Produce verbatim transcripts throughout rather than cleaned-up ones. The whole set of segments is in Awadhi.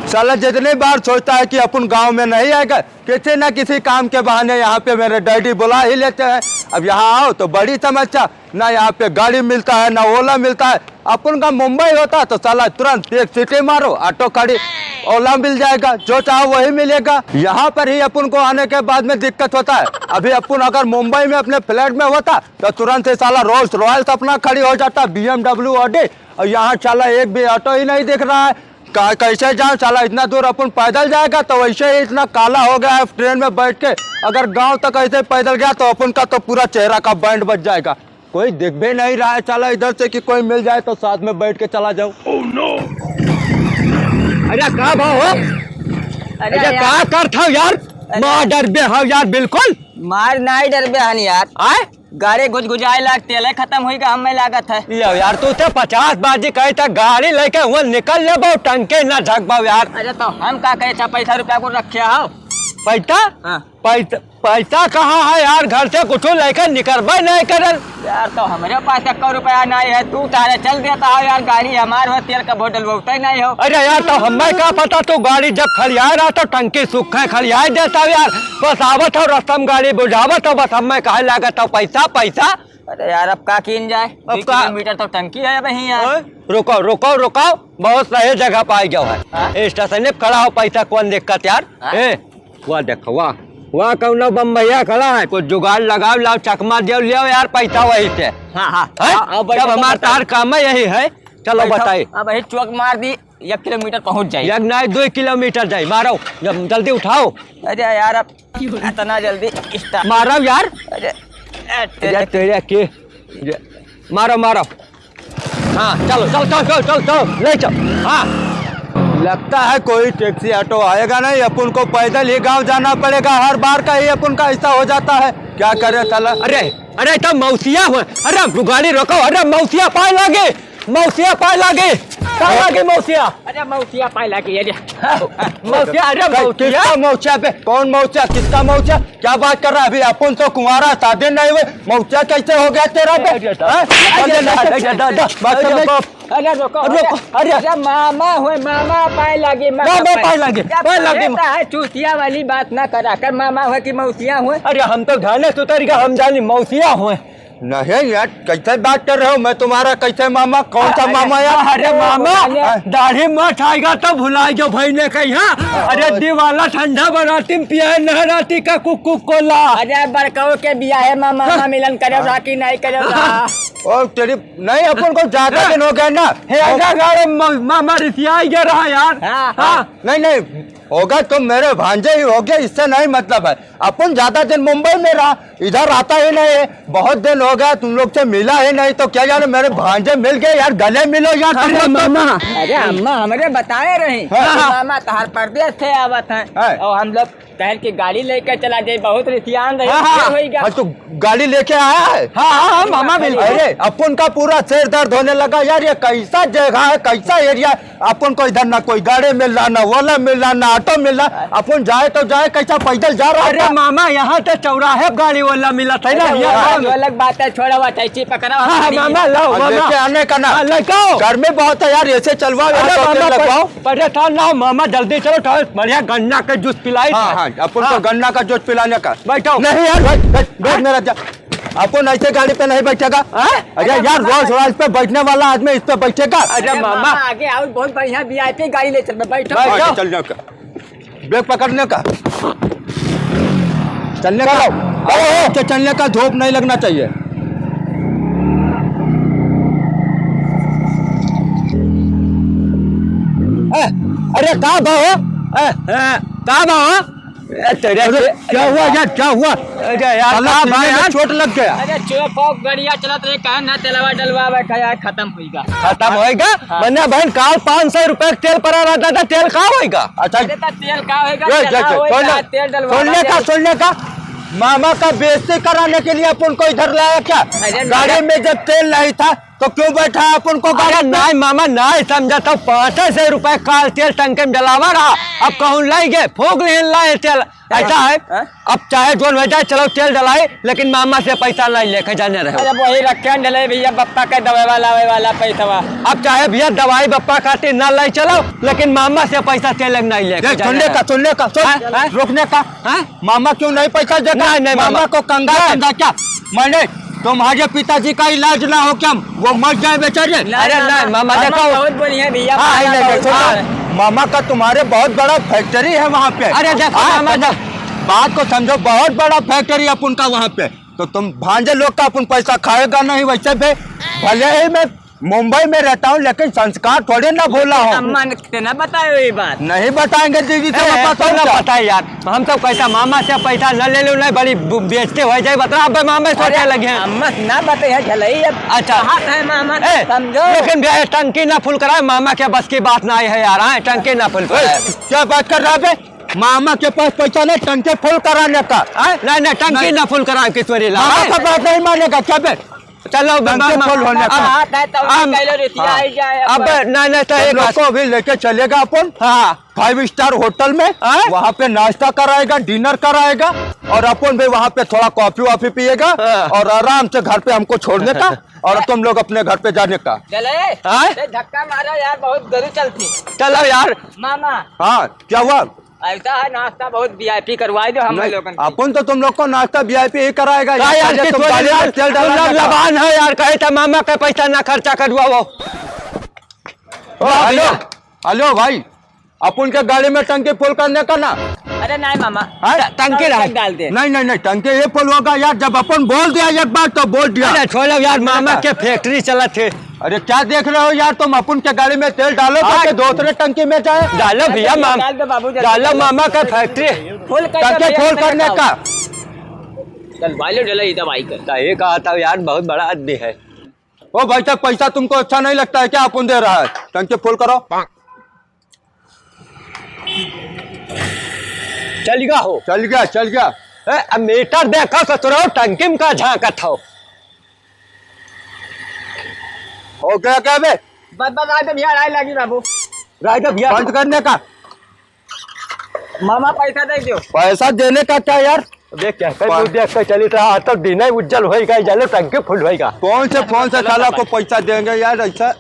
साला जितने बार सोचता है कि अपन गांव में नहीं आएगा, किसी ना किसी काम के बहाने यहाँ पे मेरे डैडी बुला ही लेते हैं। अब यहाँ आओ तो बड़ी समस्या, ना यहाँ पे गाड़ी मिलता है, ना ओला मिलता है। अपन का मुंबई होता तो साला तुरंत एक सीटी मारो, ऑटो खड़ी, ओला मिल जाएगा, जो चाहो वही मिलेगा। यहाँ पर ही अपन को आने के बाद में दिक्कत होता है। अभी अपन अगर मुंबई में अपने फ्लैट में होता तो तुरंत ही साला रोल्स रॉयल्स अपना खड़ी हो जाता, बी एम डब्ल्यू, ऑडी, और यहाँ साला एक भी ऑटो ही नहीं दिख रहा है। का-, कैसे जाऊं साला, इतना दूर अपन पैदल जाएगा तो वैसे ही इतना काला हो गया है ट्रेन में बैठ के। अगर गांव तक ऐसे पैदल गया तो अपन का तो पूरा चेहरा का बैंड बच जाएगा। कोई दिख भी नहीं रहा है साला इधर से कि कोई मिल जाए तो साथ में बैठ के चला जाऊं। अरे का भाव हो? अरे अरे यार। का करत हो यार? अरे। मार डरबे हो यार बिल्कुल। मार नाहीं डरबे हन यार। आय? गाड़ी गुजगुजाए लाग, तेले खतम होइगा, हमें लागत है। लियो यार, तू तो पचास बाजी कही था, गाड़ी लेके हुआ निकल लेबो, टंके ना झकबो यार। अरे तो हम का कहे था, पैसा रुपया को रखे हो? पैसा? हाँ। पैसा, पैसा कहाँ है यार? घर से कुछ लेके निकलबे नहीं करल। यार तो हमरे पास एको रुपया नहीं है, तू तारे चल देता हो यार, गाड़ी हमार हो, तेल का बोतल बहुत ही नहीं हो। अरे यार, तो हमें का पता, तू गाड़ी जब खड़ियाए रहा तो टंकी सूखे खड़ियाए देता हो यार। बस आवत हो रस्ता में गाड़ी बुझावत हो, बस हमें कहे लागत हो पैसा, पैसा। अरे यार, अब का कीन जाए? अब दो का? किलोमीटर तो टंकी है अब यहीं यार। ओए, रुको, रुको, रुको, बहुत सही जगह पाई गयो है। हाँ? ए, स्टेशन पे खड़ा हो, पैसा कौन दिक्कत यार? हाँ? ए, वाह देखो, वाह, वाह, कौनो बम्बैया खड़ा है, कुछ जुगाड़ लगाओ, लाओ, चकमा दियो, लियो यार, पैसा वही से। हाँ, हाँ, हैं? हाँ, हाँ, बैठो, जब हमार बैठो। तार काम है, यही है, चलो बैठो। बताई। अब यही चौक मार दी, एक किलोमीटर पहुँच जाई। एक नहीं, दो किलोमीटर जाई, मारो, जब जल्दी उठाओ। अरे यार, अब इतना जल्दी start। मारो यार। अरे, ए, अरे, तेरे तेरे के, ये, मारो, मारो। हाँ, चलो, चलो, चलो, ले चलो। हाँ। लगता है कोई टैक्सी ऑटो आएगा नहीं, अपन को पैदल ही गांव जाना पड़ेगा। हर बार का ही अपन का ऐसा हो जाता है, क्या करे साला। अरे, अरे, तो मौसिया हुए। अरे, गाड़ी रोको। अरे, मौसिया पाए लागे, मौसिया पाए लागे, पाए लागे मौसिया। अरे, मौसिया पाए लागे, अरे। मौसिया, अरे, कौन, मौसिया। किसका मौसिया बे? कौन मौसिया? किसका मौसिया? क्या बात कर रहा है? अभी अपन तो कुंवारा, शादी नहीं हुए, मौसिया कैसे हो गया तेरा बे? अरे, हैं? अरे, अरे, अरे, अरे, अरे, अरे, बात कर अरे, ले। बाप। अरे, रुको, अरे, अरे, अरे। अरे, मामा हुए, मामा पाए लागे, मामा मामा पाए पाए लागे, क्या पाए लागे। पता है, चूतिया वाली बात ना करा कर, मामा हुए कि मौसिया हुए। अरे, हम तो घाने सुतरी का, हम जानी मौसिया हुए। नहीं यार, कैसे बात कर रहे हो? मैं तुम्हारा कैसे मामा? कौन सा अरे, मामा यार? अरे मामा, अरे। दाढ़ी मत आएगा तो भुला जो भाई ने कही, हाँ? अरे अरे। दिवाला ठंडा बनाती में पिया है, नहराती का कुक कुक कोला। अरे बड़काओ के बिया है, मामा, हाँ। मामा मिलन करे हाँ। रहा कि नहीं करे रहा? ओ तेरी, नहीं, अपन को ज्यादा हाँ। दिन हो गया ना। हे, ओ। अरे, अरे, म-, मामा रिसिया ही गया रहा यार। हाँ, हाँ। हाँ। नहीं, नहीं, होगा तो मेरे भांजे ही होगे, इससे नहीं मतलब है। अपन ज्यादा दिन मुंबई में रहा, इधर आता ही नहीं है, बहुत दिन हो गया तुम लोग से मिला ही नहीं, तो क्या जाने मेरे भांजे मिल गए यार, गले मिलो यार तुम अरे लोग तो। मामा। अरे अम्मा हमरे बताए रही हाँ। कि मामा तहार परदेस से आवत हैं हाँ। और हम लोग कहन कि गाड़ी लेके चला जाए, बहुत रिसियान रहे, हाँ, हाँ। फिर होई गया। हाँ, तो गाड़ी लेके आया है? हाँ, हाँ, हाँ, मामा बिल्कुल। अरे, अपन का पूरा सिर दर्द होने लगा यार, ये कैसा जगह है, कैसा एरिया है? अपन को इधर ना कोई गाड़ी मिल रहा, ना ओला मिल रहा, ना ऑटो मिल रहा। अपन जाए तो जाए, कैसा पैदल जा रहा अरे था? मामा, यहाँ तो चौराहे पे गाड़ी ओला मिला था ना, अरे, यहाँ वो अलग बात है, छोड़ो, वो टैक्सी पकड़ा, हाँ, हाँ, गाड़ी मामा, लाओ, और मामा। लेके आने का ना। हाँ, लेके आओ। गर्मी बहुत है यार, ऐसे चलवाओ, अरे यहाँ तो मामा, तेल लगवाओ। परेशान ना हो मामा, जल्दी चलो, ठहर, बढ़िया गन्ना का जूस पिलाई हाँ, था। हाँ, अपन को हाँ। गन्ना का जूस पिलाने का। बैठो। नहीं यार, बैठ, बैठ, बैठ हाँ? मेरा जा। अपन ऐसे गाड़ी पे नहीं बैठेगा। हाँ? अरे अरे यार, मामा, रोल्स रॉयल्स पे बैठने वाला आदमी इस पे बैठेगा? अरे अरे मामा। मामा, आगे आओ, बहुत बढ़िया वी आई पी गाड़ी ले चल, बैठो। बैठो। आगे चलने का। ब्रेक पकड़ने का। चलने का। चलो। अरे, चलने का धूप नहीं लगना चाहिए। ए, अरे का भाव? ए, ए, का भाव? ए, तेरे अरे, के-, क्या हुआ यार, क्या हुआ? अरे यार, साला का सीने भाई में यार? चोट लग गया। अरे चुप हो, गड़िया चलत रहे, कहा ना तेलवा डलवावे का यार, खत्म होइगा। खत्म होइगा? हाँ। मने बहन, काल पाँच सौ रुपया के तेल पड़ा रहता था, तेल का होइगा? अच्छा। अरे तो तेल का होइगा? ये, ये, चला ये, होइगा, छोड़ने, तेल डलवावा छोड़ने का, जाए। छोड़ने का। मामा का बेइज्जती कराने के लिए अपन को इधर लाया क्या? अरे गाड़ी नहीं। में जब तेल नहीं था, तो क्यों बैठा है अपन को अरे गाड़ी पे? नहीं मामा, नहीं समझा था, पाँच सौ रुपए का तेल टंकी में डलावा रहा, अब कहूँ लाई गए, फूक लेन लाए तेल। ऐसा है, हैं? अब चाहे जोन हो जाए, चलो तेल डलाई, लेकिन मामा से पैसा नहीं लेके जाने रहे। अरे वही रखे हैं डले भैया, बप्पा के दवाई वाला, आवे वाला पैसा। अब चाहे भैया दवाई बप्पा खातिर ना लाई चलो, लेकिन मामा से पैसा तेल नहीं लेके देख, जाने सुनने रहे। का, सुनने का, सुन, हैं? हैं? रोकने का। हैं? मामा क्यों नहीं पैसा देता? नहीं, नहीं, मामा मामा। को कंगाल नहीं। समझा क्या? मैंने तुम्हारे पिताजी का इलाज ना हो क्या? वो मर जाए बेचारे। नहीं, अरे मामा, नहीं, मामा, मामा देखो। बहुत बढ़िया भैया, हाँ, मामा नहीं, बहुत देखो, बढ़िया। मामा का तुम्हारे बहुत बड़ा फैक्ट्री है वहाँ पे। अरे देखो, हाँ, मामा, समझो, देखो। बात को समझो, बहुत बड़ा फैक्ट्री है अपन का वहाँ पे। तो तुम भांजे लोग का अपन पैसा खाएगा नहीं वैसे भी। भले ही मैं मुंबई में रहता हूँ, लेकिन संस्कार थोड़े ना भूला हूँ। अम्मा ने ना बतायो ये बात। नहीं बताएंगे दीदी, तो ए, बताओ तो ना क्या? बताए यार, हम सब कैसा मामा से पैसा न ले लो, नहीं बड़ी बु-, बेइज्जती हो जाए, बता अब मामा सोचे अरे, लगे हैं। अम्मा से ना बताए, झलई अब अच्छा। कहाँ है मामा, ए, समझो। लेकिन भैया, टंकी ना फुल कराए, मामा के बस की बात ना आई है यार, हाँ, टंकी ना फुल ए, कराए। क्या बात कर रहा है बे? मामा के पास पैसा नहीं, टंकी फुल कराने का। हाँ? नहीं, नहीं, टंकी नहीं। ना फुल कराए, किशोरी लाल। मामा का बात नहीं मानेगा क्या बे? चलो, टंकी मामा, फुल होने का। हाँ, नहीं तो हम, हम, कह लो, रिसिया हाँ। ही जाए अब अपन। नहीं, नहीं, तो तुम एक लोग बात को भी लेके चलेगा अपन हाँ। फाइव स्टार होटल में, हाँ? वहाँ पे नाश्ता कराएगा, डिनर कराएगा, और अपन भी वहाँ पे थोड़ा कॉफी वॉफी पिएगा, हाँ। और आराम से घर पे हमको छोड़ने का, और तुम लोग अपने घर पे जाने का। चले, हाँ? ए, धक्का मारो यार, बहुत गरु चलती। चलो यार। मामा। हाँ, क्या हुआ? ऐसा है, नाश्ता बहुत वीआईपी करवाई दो हम नहीं, लोगन के। अपन तो तुम लोग को नाश्ता वीआईपी ही कराएगा का यार, यार, पहले तुम किशोरी गाड़ी में लाल, तेल तुम डाला लोग ना था। जबान है यार, कहे था मामा का पैसा ना खर्चा करवाओ। ओ, हाँ, हेलो, भैया। हेलो भाई, अपन के गाड़ी में टंकी फुल करने का ना। अरे नहीं मामा, हैं? ट-, टंकी टंकी रहा। डाल दे। नहीं, नहीं, नहीं, टंकी ये फुल होगा यार, जब अपन बोल दिया एक बार तो बोल दिया। अरे छोड़ो यार, मामा के फैक्ट्री चलत है। अरे क्या देख रहे हो यार तुम, अपन के गाड़ी में तेल डालो तो हाँ। के दूसरे टंकी में जाए। डालो भैया, माम-, डाल दो बाबू, जल्दी डालो डालो। मामा का फैक्ट्री। फुल कर दो टंकी भैया, फुल इतना करने बताओ। का। चल भाई, ले डला, ये दवाई कर। सही कहा था यार, बहुत बड़ा आदमी है। ओ भाई साहब, पैसा तुमको अच्छा नहीं लगता है क्या? अपन दे रहा है, टंकी फुल करो। चल गया हो। चल गया, चल गया। ए, अब मीटर देखो ससुरो, टंकी में का झांकत हो? हो गया क्या बे? बस, बस, राय दे भैया, राय लगी बाबू। राय दे भैया। बंद करने का। मामा पैसा दे दो। पैसा देने का क्या यार? देख क्या, कहीं पा- तू देख के चली तो आज तो दिन ही उज्जवल होएगा, जानो टंकी फुल होएगा। कौन से, कौन से चलो साला मामा। को पैसा देंगे यार ऐसा?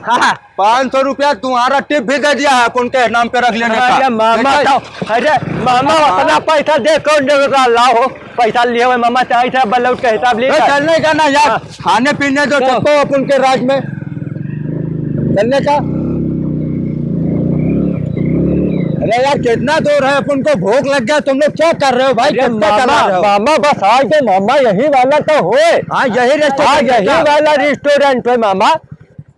हाँ, हाँ। पाँच सौ रुपया तुम्हारा टिप भी दे दिया है, अपन के नाम पे रख लेने का। अरे मामा, ठीक है? तो, अरे मामा, हाँ। उतना पैसा दे कौन देवे का? लाओ, पैसा लिए हुए मामा, चाहे थे बल्लौट के हिसाब लिए ए, कर। चलने का ना यार, हाँ। खाने पीने जो तो सबको अपन के राज में चलने का। अरे यार, कितना दूर है, अपन को भूख लग गया, तुम लोग क्या कर रहे हो भाई? अरे कितना मामा, चला रहे हो? मामा, बस आ गए मामा, यही वाला तो होए। हाँ, यही हाँ, रेस्टोरेंट यही का। वाला रेस्टोरेंट है मामा।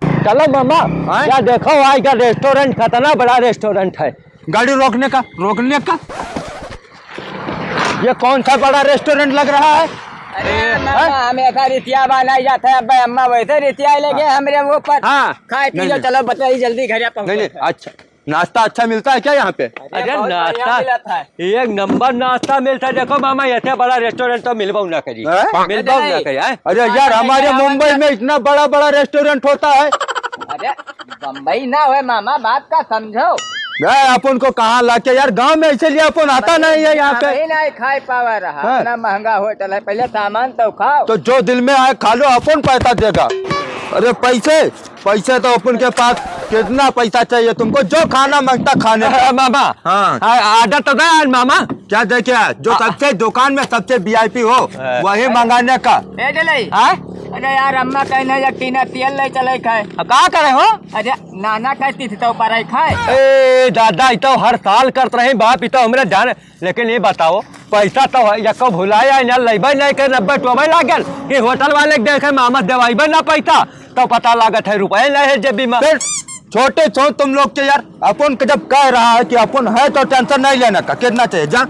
चलो मामा, हाँ? क्या देखो, आज का रेस्टोरेंट कितना बड़ा रेस्टोरेंट है। गाड़ी रोकने का, रोकने का। ये कौन सा बड़ा रेस्टोरेंट लग रहा है? अरे मामा, हाँ? हम ऐसा रितिया बनाई जाता है, अब अम्मा वैसे रितिया लगे हाँ। हमरे ऊपर। हाँ। खाए पी नहीं, लो, नहीं। चलो बताइए जल्दी घर पहुँचो। नहीं, नहीं, अच्छा। नाश्ता अच्छा मिलता है क्या यहाँ पे? अरे, अरे बहुत बढ़िया नाश्ता मिलत है। एक नंबर नाश्ता मिलता है। देखो मामा, ऐसे बड़ा रेस्टोरेंट तो मिलबो ना करी। हैं? मिलबो ना अरे, करी, हैं? अरे यार, हमारे मुंबई में इतना बड़ा बड़ा रेस्टोरेंट होता है। अरे, बम्बई ना होए मामा, बात का समझो। यार, अपन को कहाँ लाके यार, गांव में इसीलिए अपन आता नहीं है यहाँ पे। नहीं, नहीं खाए पावा रहा, हाँ। इतना महंगा होटल है, पहले सामान तो खाओ। तो जो दिल में आए खा लो, अपन पैसा देगा। अरे पैसे, पैसे तो अपन के पास, कितना पैसा चाहिए तुमको? जो खाना मांगता खाने का। मामा। हाँ। हाँ, आर्डर तो दे आज मामा। क्या दे के आए? जो हाँ। सबसे दुकान में सबसे वीआईपी हो, हाँ। वही मंगाने का। ए, डले। हाँ? अरे यार, अम्मा कहने एक टीना तेल ले चले खाए। अब का करे हो? अरे, नाना कहती थी तो पर आई खाए। ए, दादा, ई तो हर साल करत रही बाप, ई तो हमरे जान लेकिन ये बताओ, पैसा तो है, यको भुलाया है ना, लइबे नहीं करे, नब्बे टोबे लागल कि होटल वाले के देखे मामा देवाइबे ना पैसा, तो पता लागत है रुपये नहीं है जेबी में। फिर छोटे छोट तुम लोग के यार, अपन के जब कह रहा है कि अपन है तो टेंशन नहीं लेने का, कितना चाहिए जा,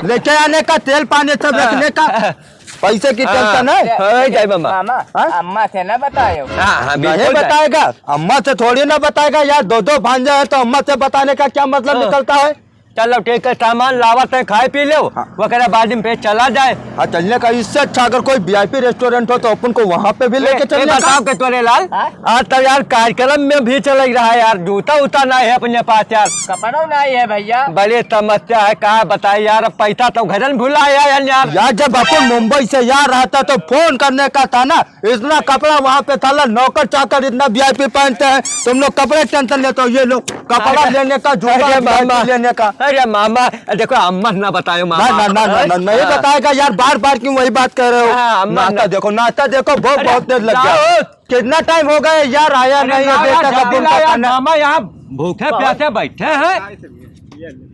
लेके आने का, तेल पानी सब हाँ। रखने का, पैसे की हाँ। टेंशन है। हाँ, जाए मामा। मामा, हाँ? अम्मा से ना बतायो। हाँ, हाँ, नहीं बिल्कुल जाए। बताएगा, अम्मा से थोड़ी ना बताएगा यार, दो दो भांजा है तो अम्मा से बताने का क्या मतलब हाँ। निकलता है? चलो ठीक है, सामान लावत है, खाए पी लो, हाँ। ओकरे बाद में फिर चला जाए। हाँ, चलने का, इससे अच्छा अगर कोई वीआईपी रेस्टोरेंट हो तो अपन को वहाँ पे भी ए, लेके ए, चलने का। बताओ के तोरे लाल, हाँ? आज तो यार कार्यक्रम में भी चल रहा है यार, जूता उता नहीं है अपने पास यार। कपड़ा नहीं है भैया। बड़ी समस्या है, का बताए यार, अब पैसा तो घर में भुला आया यार। यार, जब अपन मुंबई से यार आता तो फोन करने का था ना, इतना कपड़ा वहाँ पे था, नौकर चाकर इतना वीआईपी पहनते हैं, तुम लोग कपड़े टेंशन लेते हो, ये लोग कपड़ा अरे, लेने का, जूता अरे वीआईपी मामा, लेने का। अरे मामा, देखो, अम्मा ना बतायो मामा। ना, ना, ना, ना, ना, नहीं हाँ। बताएगा यार, बार बार क्यों वही बात कर रहे हो? हाँ, अम्मा नाश्ता ना। देखो, नाश्ता देखो, बहुत, अरे, बहुत देर लग गया। जाओ। कितना टाइम हो गया यार, आया अरे नहीं है, ना यार, देखा था जल्दी बुनता ना यार, खाना। मामा यहाँ भूखे प्यासे बैठे हैं।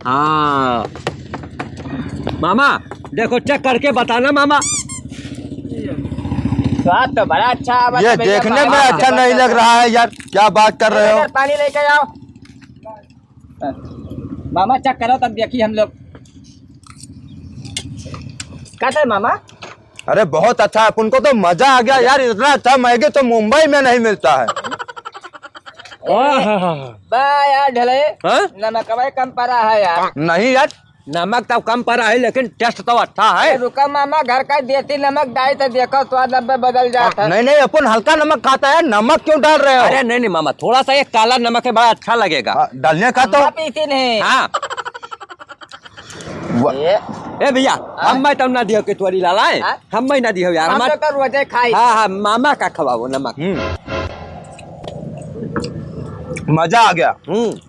हाँ मामा, देखो चेक करके बताना मामा। स्वाद तो बड़ा अच्छा आवा ये था भैया, देखने में मामा। अच्छा नहीं लग रहा है यार, क्या बात कर रहे हो? इधर पानी लेके आओ। मामा चेक करो तब देखी हम लोग। कैसे मामा? अरे बहुत अच्छा है, अपन को तो मजा आ गया यार, इतना अच्छा मैगी तो मुंबई में नहीं मिलता है। आहा। बा यार ढले, हाँ? नमकवा कम पड़ा है यार। नहीं यार, नमक तो कम पड़ा है, लेकिन टेस्ट तो अच्छा है। अरे रुका मामा, घर का देसी नमक डाली तो देखो, स्वाद अब बदल जाता है। नहीं, नहीं, अपन हल्का नमक खाता है, नमक क्यों डाल रहे हो? अरे नहीं, नहीं मामा, थोड़ा सा ये काला नमक है, बड़ा अच्छा लगेगा। हाँ, डालने का तो। अम्मा पीसी नहीं। हाँ। वाह। ए। ए भैया, हाँ? हम मैं तब ना दियो के तोरी लाला है। हाँ? हम मैं ना दियो यार, हम हमार तो रोजे खाई। हाँ, हाँ, मामा का खवाओ नमक। हम्म। मजा आ गया। हम्म।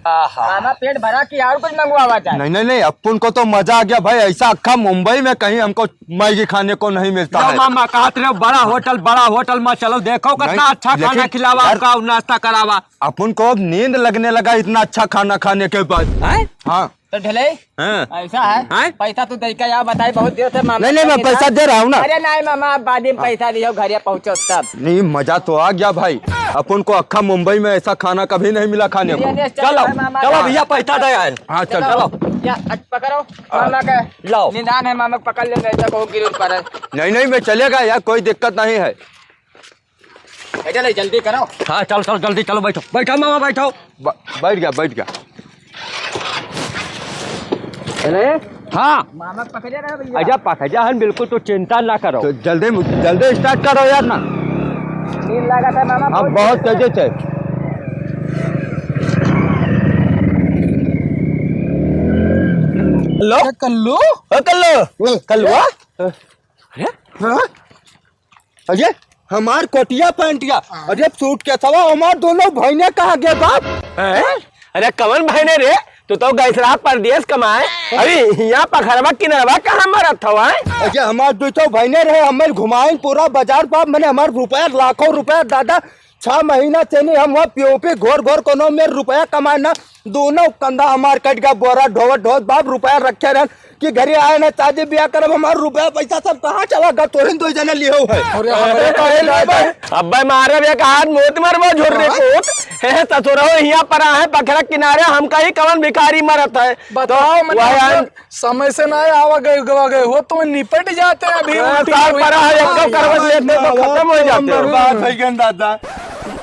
आहा। खाना पेट भरा कि और कुछ मंगवावा जाए? नहीं, नहीं, नहीं, अपन को तो मजा आ गया भाई, ऐसा अक्खा मुंबई में कहीं हमको मैगी खाने को नहीं मिलता लो है। मामा, कहत रहे हो बड़ा होटल, बड़ा होटल में चलो, देखो कितना नहीं, अच्छा खाना लेकिन खिलावा यार, आपका, नाश्ता करावा। अपन को अब नींद लगने लगा, इतना अच्छा खाना खाने के बाद। हैं? हाँ। तो ढले, हाँ। ऐसा है, हैं? पैसा तू दे के आओ, बताई, बहुत देर से मामा नहीं, नहीं, मैं कहीं पैसा था। दे रहा हूँ ना। अरे नहीं मामा, आप बाद में हाँ। पैसा दियो, घर पहुँचो तब। नहीं, मजा तो आ गया भाई, अपन को अक्खा मुंबई में ऐसा खाना कभी नहीं मिला खाने को। बिरयानी स्टाइल चलो, है मामा चलो का। भैया, पैसा दे आए। हाँ, चल। चलो, चलो। या, अच-, पकड़ो, मामा का लाओ। निदान है, मामा को पकड़ लेंगे, ऐसा कहूँ गिर उड़ पड़े। नहीं, नहीं, मैं चलेगा यार, कोई दिक्कत नहीं है। ए, चलो, जल्दी करो। हाँ, चलो, चलो, जल्दी चलो, बैठो, बैठो मामा, बैठो। ब-, बैठ गया, बैठ गया। अरे? हाँ। मामा पकड़े रहे भैया। अच्छा, पकड़े हन, बिल्कुल तू चिंता ना करो। तो जल्दी, जल्दी स्टार्ट करो यार ना। नींद लागत है मामा, हाँ, बहुत बहुत तेजी से। हेलो? ए, कल्लू? ओ, कल्लू? कल्लुआ? अरे? हाँ? अरे, हमार कोटिया पैंटिया, हाँ। अरे, सूट के सवा हमार दोनों भइने कहाँ गे बाप? हैं? अरे, कवन भइने रे? तू तो गैसरा परदेस कमाए। अरे, हियाँ पखरवा किनरवा कहाँ मरत हवा, हैं? अरे, हमार दुइ ठो भइने रहे, हमें घुमाइन पूरा बाजार बाप, मने हमार रुपया, लाखों रुपया दादा, छह महीना से नहीं हम वहाँ पीओपी घोर घोर कोनो में रुपया कमाए ना, दोनों कंधा हमार कट गया, बोरा ढोवत ढोवत बाप रुपया रखे रहन कि घरे आए ना, शादी ब्याह करब, हमार रुपया पैसा सब कहाँ चला गया? तोहिन दो जने लिहो है। अरे, हमरे अरे, पास अरे, ना बा। अबे मारब एक हाथ, मुँह मरबो, झुर्री हाँ। पूत। हे, ससुरहो हियाँ पर आहे, पखरा किनारे, हम कहीं कवन भिखारी मरत है। बताओ, तो मने वह हम लोग समय से ना आवा गए, गवा गए हो, तो निपट जाते हैं अभी हाँ, उल्टी साल हुई। पड़ा है, एक दो करवट लेते तो खत्म हो जाते हो। बर्बाद हो गए दादा।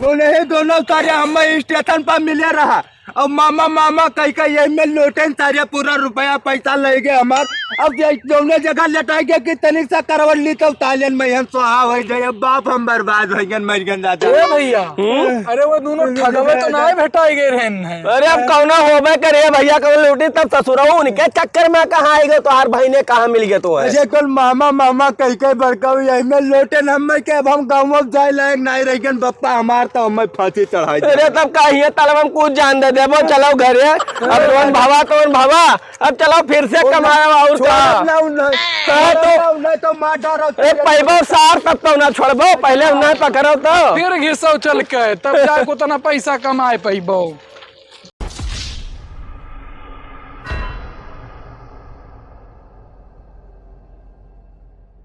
उन्हें दोनों सारे हम स्टेशन पर मिले रहा। अब मामा, मामा कह के यही में लोटेन सारे पूरा रुपया पैसा ले गए हमार। अब ये दोनों जगह लेटाई गए कि तनिक सा करवट ली तो तालियन में हम स्वाहा हो जाए। अब बाप हम बर्बाद हो गए, मर गए दादा। ए भैया, हम्म? अरे वो दोनों ठगवे तो ना भेटाई गए रहन हैं। अरे अब कौना होबे करे भैया, कौन लूटी तब ससुरऊ उनके चक्कर में कहाँ आई गए, तोहार भाई ने कहाँ मिल गए तो है? अरे कल मामा, मामा कह के बड़काऊ यही में लोटेन हम के, अब हम गाँव में जाए लायक नहीं रह गए बप्पा हमार, तो हमें फांसी चढ़ाई दे। अरे तब का हिये तलब हम कुछ जान दे देबो, चलो घरे। अब कौन भावा, कौन भावा, अब चलो फिर से कमाए और का। ना, ना, हाँ, तो ना, ना, तो मार डालो। ए, पैबो सार तब तो ना छोड़बो, पहले उन्हें पकड़ो तो। फिर घिसो चल के, तब जाके उतना पैसा कमाए पैबो।